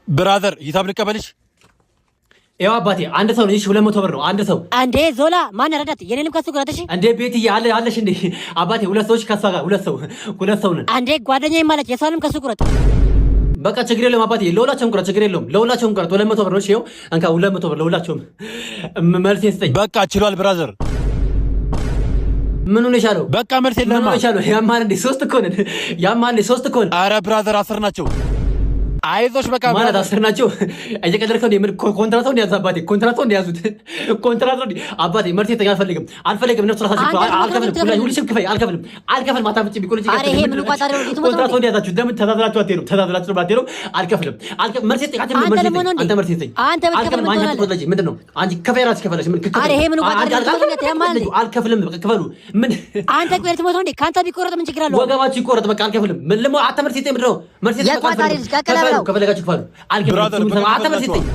Brother፣ ሂሳብ ልቀበልሽ? ይኸው አባቴ፣ አንድ ሰው ነው። እሺ፣ 200 ብር ነው አንድ ሰው። አንዴ ዞላ ማን ረዳት? የኔንም ከሱ ቁረጥ። እሺ። እንዴ ቤትዬ አለ አለሽ እንዴ አባቴ? ሁለት ሰዎች ከሷ ጋር፣ ሁለት ሰው፣ ሁለት ሰው ነን። አንዴ ጓደኛዬ ማለት የሷንም ከሱ ቁረጥ። በቃ ችግር የለውም አባቴ፣ ለሁላቸውም ቁረጥ፣ ችግር የለውም፣ ለሁላቸውም ቁረጥ። 200 ብር ነው። እሺ፣ ይኸው እንካ፣ 200 ብር ለሁላቸውም። መልሴን ስጠኝ። በቃ ችሏል brother። ምን ሆነ የቻለው? በቃ መልስ ምን የለህማ። ሆነ የቻለው? ያማል እንዴ? ሶስት እኮ ነን። ያማል እንዴ? ሶስት እኮ ነን። አረ brother፣ 10 ናቸው። አይዞሽ በቃ ማለት brother። 10 ናቸው። እየቀለድከው ነው። የምን ኮንትራት ነው እንደያዙት አባቴ? ኮንትራት ነው እንደያዙት፣ ኮንትራት ነው አባቴ። መልስ ስጠኝ። አልፈልግም፣ አልፈልግም። እነሱ ራሳቸው አንተ አልከፍልም። ሁልሽም ክፈይ። አልከፍልም፣ አልከፍልም። አታፍጭ ቢቆልጭ። አረ ይሄ ምን ቋጣሪ ነው? ልትሞት ነው ኮንትራት ነው እንዴ? እንደያዛችሁ ለምን ተዛዝላችሁ አትሄዱም? ተዛዝላችሁ አትሄዱም። አልከፍልም፣ አልከፍልም። መልስ ስጠኝ። አንተ አንተ መልስ ደግሞ ስጠኝ። ነው እንዴ? አንተ መልስ ስጠኝ። አንተ ብትከፍል አልከፍልም። ምን አንቺ ትሆናለህ? አትቆጥለጂ። ምንድን ነው አንቺ ከፈይ ራስሽ ከፈለሽ ምን አረ ይሄ ምን ቋጣሪ ነው? ልትሞት ነው? ያማል እንዴ? አልከፍልም። በቃ ክፈሉ። ምን አንተ ቆይ፣ ልትሞት ነው እንዴ? ከአንተ ቢቆረጥ ምን ችግር አለው? ወገባችሁ ይቆረጥ። በቃ አልከፍልም። ምን ልሞ አንተ መልስ ስጠኝ። ምንድን ነው መልስ ስጠኝ? በቃ የቋጣሪ አልፈልግም። ልጅ ቀቅለህ ክፈሉ፣ ብላው። ከፈለጋችሁ ክፈሉ። አልከፍልም። Brother፣ በቃ አንተ መልስ ስጠኝ።